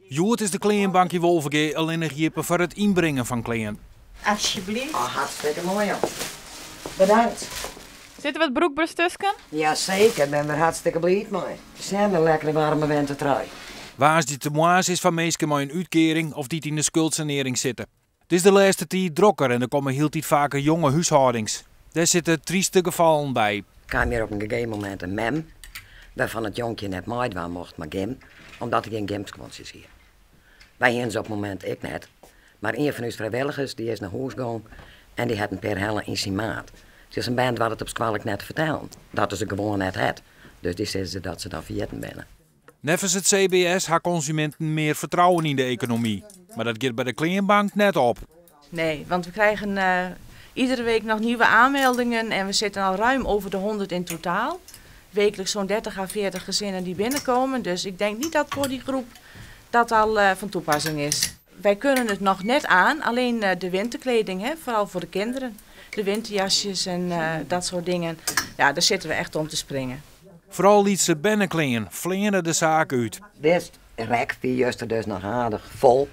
Hjoed is de kleanbank yn Wolvegea allinnich iepen foar it ynbringen fan klean. Alsjeblieft. Oh, hartstikke moai, joh. Bedankt. Sit der wat brûkbers tusken? Jaseker, ik bin der hartstikke bliid mei. Sjen, in lekkere waarme wintertrui. Woansdeitemoarns is foar minsken mei in útkearing of dy't yn de skuldsanearring sitte. It is de lêste tiid drokker en der komme hieltyd faker jonge húshâldings. Dêr sitte tryste gefallen by. Kaam hjir op in gegeven momint in mem wêrfan it jonkje net meidwaan mocht mei gym, omdat er gjin gymskuontsjes hie. Wy hiene se op it momint ek net, mar ien fan ús frijwilligers dy is nei hûs gong en dy hat in pear helle yn syn maat. Sjoch, sa'n bern doart it op skoalle ek net te fertellen, dat er se gewoan net hat. Dus dy sizze dat se dan ferjitten binne. Neffens it CBS ha konsuminten mear fertrouwen yn de ekonomy, mar dat giet by de kleanbank net op. Nee, want we krijgen iedere week nog nieuwe aanmeldingen en we zitten al ruim over de 100 in totaal. Wekelijks zo'n 30 à 40 gezinnen die binnenkomen, dus ik denk niet dat voor die groep dat al van toepassing is. Wij kunnen het nog net aan, alleen de winterkleding, hè, vooral voor de kinderen. De winterjasjes en dat soort dingen, ja, daar zitten we echt om te springen. Foaral lytse berneklean fleane de saak út. Dit rek wie juster dus noch aardich fol.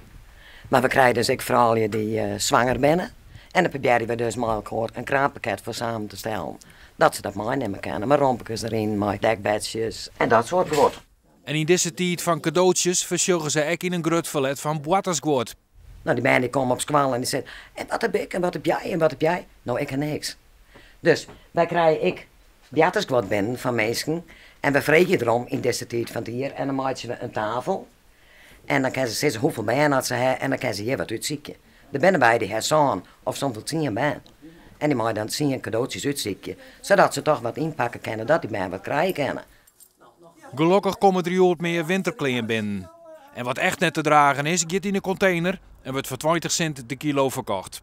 Mar we krije dus ek froulju dy't swanger binne. En dan probearje we dus mei elkoar in kraampakket foar samen te stellen. Dat se dat meinimme kinne, mei rompkes deryn, mei dekbedsjes en dat soart guod. En yn dizze tiid fan kadootsjes foarsjogge se ek yn in grut ferlet fan boartersguod. No, dy bern dy komme op skoalle en dy sizze, en wat heb ik en wat heb jij en wat heb jij? No, ik ha niks. Dus wy krije ek boartersguod binnen fan minsken en we freegje derom yn dizze tiid fan it jier en dan meitsje we in tafel en dan kinne se sizze hoefolle bern dat se ha en dan kinne se hjir wat útsykje. Der binne by dy ha sân of soms wol tsien bern en dy meie dan tsien kadootsjes útsykje, sadat se toch wat ynpakke kinne dat dy bern wat krije kinne. Gelokkich komme der hjoed mear winterklean binnen. En wat echt net te dragen is, giet yn de kontener en wurdt foar 20 sint de kilo ferkocht.